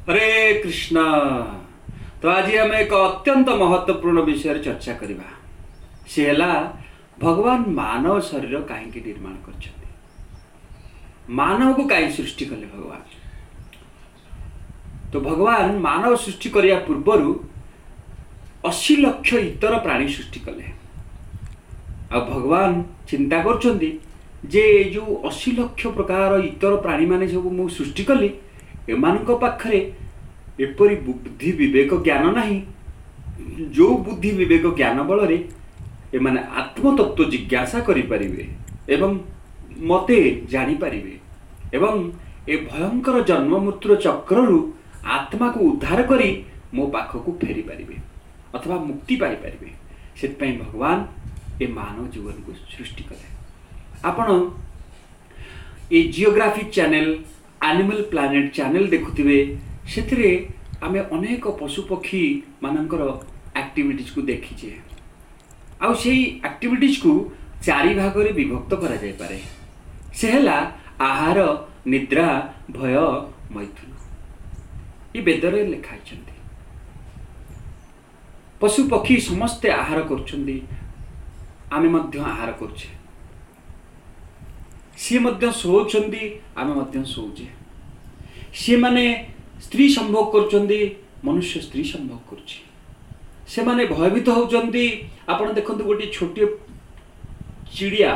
ହରେ କୃଷ୍ଣ। ତ ଆଜି ଆମେ ଏକ ଅତ୍ୟନ୍ତ ମହତ୍ତ୍ୱପୂର୍ଣ୍ଣ ବିଷୟରେ ଚର୍ଚ୍ଚା କରିବା। ସେ ହେଲା ଭଗବାନ ମାନବ ଶରୀର କାହିଁକି ନିର୍ମାଣ କରିଛନ୍ତି, ମାନବକୁ କାହିଁ ସୃଷ୍ଟି କଲେ ଭଗବାନ। ତ ଭଗବାନ ମାନବ ସୃଷ୍ଟି କରିବା ପୂର୍ବରୁ 80 ଲକ୍ଷ ଇତର ପ୍ରାଣୀ ସୃଷ୍ଟି କଲେ। ଆଉ ଭଗବାନ ଚିନ୍ତା କରୁଛନ୍ତି ଯେ ଏ ଯେଉଁ 80 ଲକ୍ଷ ପ୍ରକାର ଇତର ପ୍ରାଣୀମାନେ ସବୁ ମୁଁ ସୃଷ୍ଟି କଲି, ଏମାନଙ୍କ ପାଖରେ ଏପରି ବୁଦ୍ଧି ବିବେକ ଜ୍ଞାନ ନାହିଁ ଯେଉଁ ବୁଦ୍ଧି ବିବେକ ଜ୍ଞାନ ବଳରେ ଏମାନେ ଆତ୍ମତତ୍ତ୍ୱ ଜିଜ୍ଞାସା କରିପାରିବେ ଏବଂ ମୋତେ ଜାଣିପାରିବେ ଏବଂ ଏ ଭୟଙ୍କର ଜନ୍ମ ମୃତ୍ୟୁର ଚକ୍ରରୁ ଆତ୍ମାକୁ ଉଦ୍ଧାର କରି ମୋ ପାଖକୁ ଫେରିପାରିବେ ଅଥବା ମୁକ୍ତି ପାଇପାରିବେ। ସେଥିପାଇଁ ଭଗବାନ ଏ ମାନବ ଜୀବନକୁ ସୃଷ୍ଟି କଲେ। ଆପଣ ଏ Geographic channel, Animal Planet channel ଦେଖୁଥିବେ, ସେଥିରେ ଆମେ ଅନେକ ପଶୁପକ୍ଷୀ ମାନଙ୍କର ଆକ୍ଟିଭିଟିଜକୁ ଦେଖିଛେ। ଆଉ ସେଇ ଆକ୍ଟିଭିଟିଜକୁ 4 ଭାଗରେ ବିଭକ୍ତ କରାଯାଇପାରେ। ସେ ହେଲା ଆହାର, ନିଦ୍ରା, ଭୟ, ମୈଥୁନ। ଏ ବେଦରେ ଲେଖା ହେଇଛନ୍ତି। ପଶୁପକ୍ଷୀ ସମସ୍ତେ ଆହାର କରୁଛନ୍ତି, ଆମେ ମଧ୍ୟ ଆହାର କରୁଛେ। ସିଏ ମଧ୍ୟ ଶୋଉଛନ୍ତି, ଆମେ ମଧ୍ୟ ଶୋଉଛେ। ସେମାନେ ସ୍ତ୍ରୀ ସମ୍ଭୋଗ କରୁଛନ୍ତି, ମନୁଷ୍ୟ ସ୍ତ୍ରୀ ସମ୍ଭୋଗ କରୁଛି। ସେମାନେ ଭୟଭୀତ ହେଉଛନ୍ତି। ଆପଣ ଦେଖନ୍ତୁ, ଗୋଟିଏ ଛୋଟିଆ ଚିଡ଼ିଆ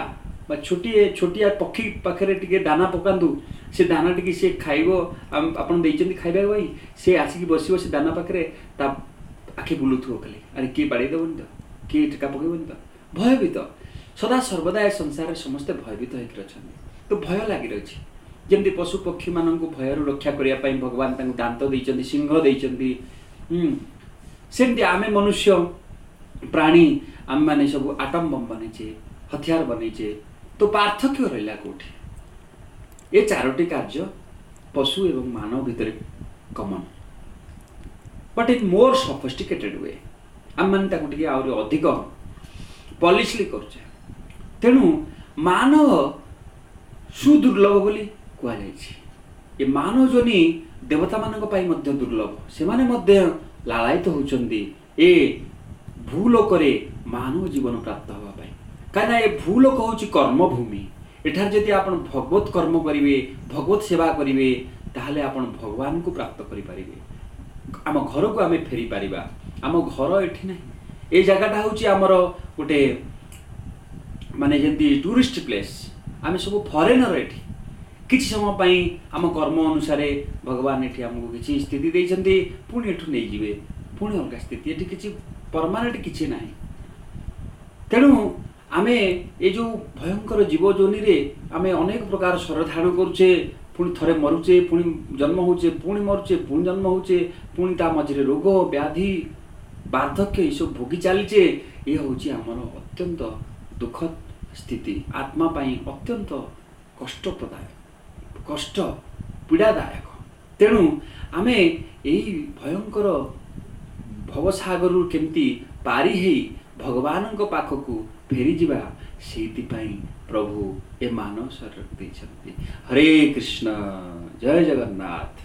ବା ଛୋଟିଆ ପକ୍ଷୀ ପାଖରେ ଟିକେ ଦାନା ପକାନ୍ତୁ, ସେ ଦାନା ଟିକେ ସେ ଖାଇବ। ଆପଣ ଦେଇଛନ୍ତି ଖାଇବା ପାଇଁ, ସେ ଆସିକି ବସିବ ସେ ଦାନା ପାଖରେ, ତା ଆଖି ବୁଲୁଥିବ ଖାଲି, ଆରେ କିଏ ବାଡ଼େଇ ଦେବନି ତ, କିଏ ଟେକା ପକେଇବନି ତ, ଭୟଭୀତ। ସଦା ସର୍ବଦା ଏ ସଂସାରରେ ସମସ୍ତେ ଭୟଭୀତ ହେଇକି ଅଛନ୍ତି। ତ ଭୟ ଲାଗି ରହିଛି। ଯେମିତି ପଶୁ ପକ୍ଷୀମାନଙ୍କୁ ଭୟରୁ ରକ୍ଷା କରିବା ପାଇଁ ଭଗବାନ ତାଙ୍କୁ ଦାନ୍ତ ଦେଇଛନ୍ତି, ସିଂହ ଦେଇଛନ୍ତି, ସେମିତି ଆମେ ମନୁଷ୍ୟ ପ୍ରାଣୀ ଆମେମାନେ ସବୁ ଆଟମ୍ ବମ୍ ବନେଇଛେ, ହଥିୟାର ବନେଇଛେ। ତ ପାର୍ଥକ୍ୟ ରହିଲା କେଉଁଠି? ଏ 4ଟି କାର୍ଯ୍ୟ ପଶୁ ଏବଂ ମାନବ ଭିତରେ common, but in more sophisticated way. ଆମେମାନେ ତାକୁ ଟିକେ ଆହୁରି ଅଧିକ ପଲିସଲି କରୁଛେ। ତେଣୁ ମାନବ ସୁଦୁର୍ଲଭ ବୋଲି କୁହାଯାଇଛି। ଏ ମାନବ ଯୋନି ଦେବତାମାନଙ୍କ ପାଇଁ ମଧ୍ୟ ଦୁର୍ଲଭ। ସେମାନେ ମଧ୍ୟ ଲାଳାୟିତ ହେଉଛନ୍ତି ଏ ଭୂଲୋକରେ ମାନବ ଜୀବନ ପ୍ରାପ୍ତ ହେବା ପାଇଁ। କାହିଁକିନା ଏ ଭୂଲୋକ ହେଉଛି କର୍ମଭୂମି। ଏଠାରେ ଯଦି ଆପଣ ଭଗବତ କର୍ମ କରିବେ, ଭଗବତ ସେବା କରିବେ, ତାହେଲେ ଆପଣ ଭଗବାନଙ୍କୁ ପ୍ରାପ୍ତ କରିପାରିବେ। ଆମ ଘରକୁ ଆମେ ଫେରିପାରିବା। ଆମ ଘର ଏଠି ନାହିଁ। ଏ ଜାଗାଟା ହେଉଛି ଆମର ଗୋଟେ ମାନେ ଯେମିତି ଟୁରିଷ୍ଟ ପ୍ଲେସ୍। ଆମେ ସବୁ ଫରେନର ଏଠି। କିଛି ସମୟ ପାଇଁ ଆମ କର୍ମ ଅନୁସାରେ ଭଗବାନ ଏଠି ଆମକୁ କିଛି ସ୍ଥିତି ଦେଇଛନ୍ତି, ପୁଣି ଏଠୁ ନେଇଯିବେ, ପୁଣି ଅଲଗା ସ୍ଥିତି। ଏଠି କିଛି ପରମାନେଣ୍ଟ କିଛି ନାହିଁ। ତେଣୁ ଆମେ ଏ ଯେଉଁ ଭୟଙ୍କର ଜୀବଜୋନିରେ ଆମେ ଅନେକ ପ୍ରକାର ଶରୀର ଧାରଣ କରୁଛେ, ପୁଣି ଥରେ ମରୁଛେ, ପୁଣି ଜନ୍ମ ହେଉଛେ, ପୁଣି ମରୁଛେ, ପୁଣି ଜନ୍ମ ହେଉଛେ, ପୁଣି ତା ମଝିରେ ରୋଗ ବ୍ୟାଧି ବାର୍ଦ୍ଧକ୍ୟ ଏସବୁ ଭୋଗି ଚାଲିଛେ। ଏ ହେଉଛି ଆମର ଅତ୍ୟନ୍ତ ଦୁଃଖଦ ସ୍ଥିତି, ଆତ୍ମା ପାଇଁ ଅତ୍ୟନ୍ତ କଷ୍ଟପ୍ରଦାୟକ, କଷ୍ଟ ପୀଡ଼ାଦାୟକ। ତେଣୁ ଆମେ ଏଇ ଭୟଙ୍କର ଭବସାଗରରୁ କେମିତି ପାରି ହେଇ ଭଗବାନଙ୍କ ପାଖକୁ ଫେରିଯିବା, ସେଇଥିପାଇଁ ପ୍ରଭୁ ଏ ମାନବ ଶରୀର ଦେଇଛନ୍ତି। ହରେ କୃଷ୍ଣ, ଜୟ ଜଗନ୍ନାଥ।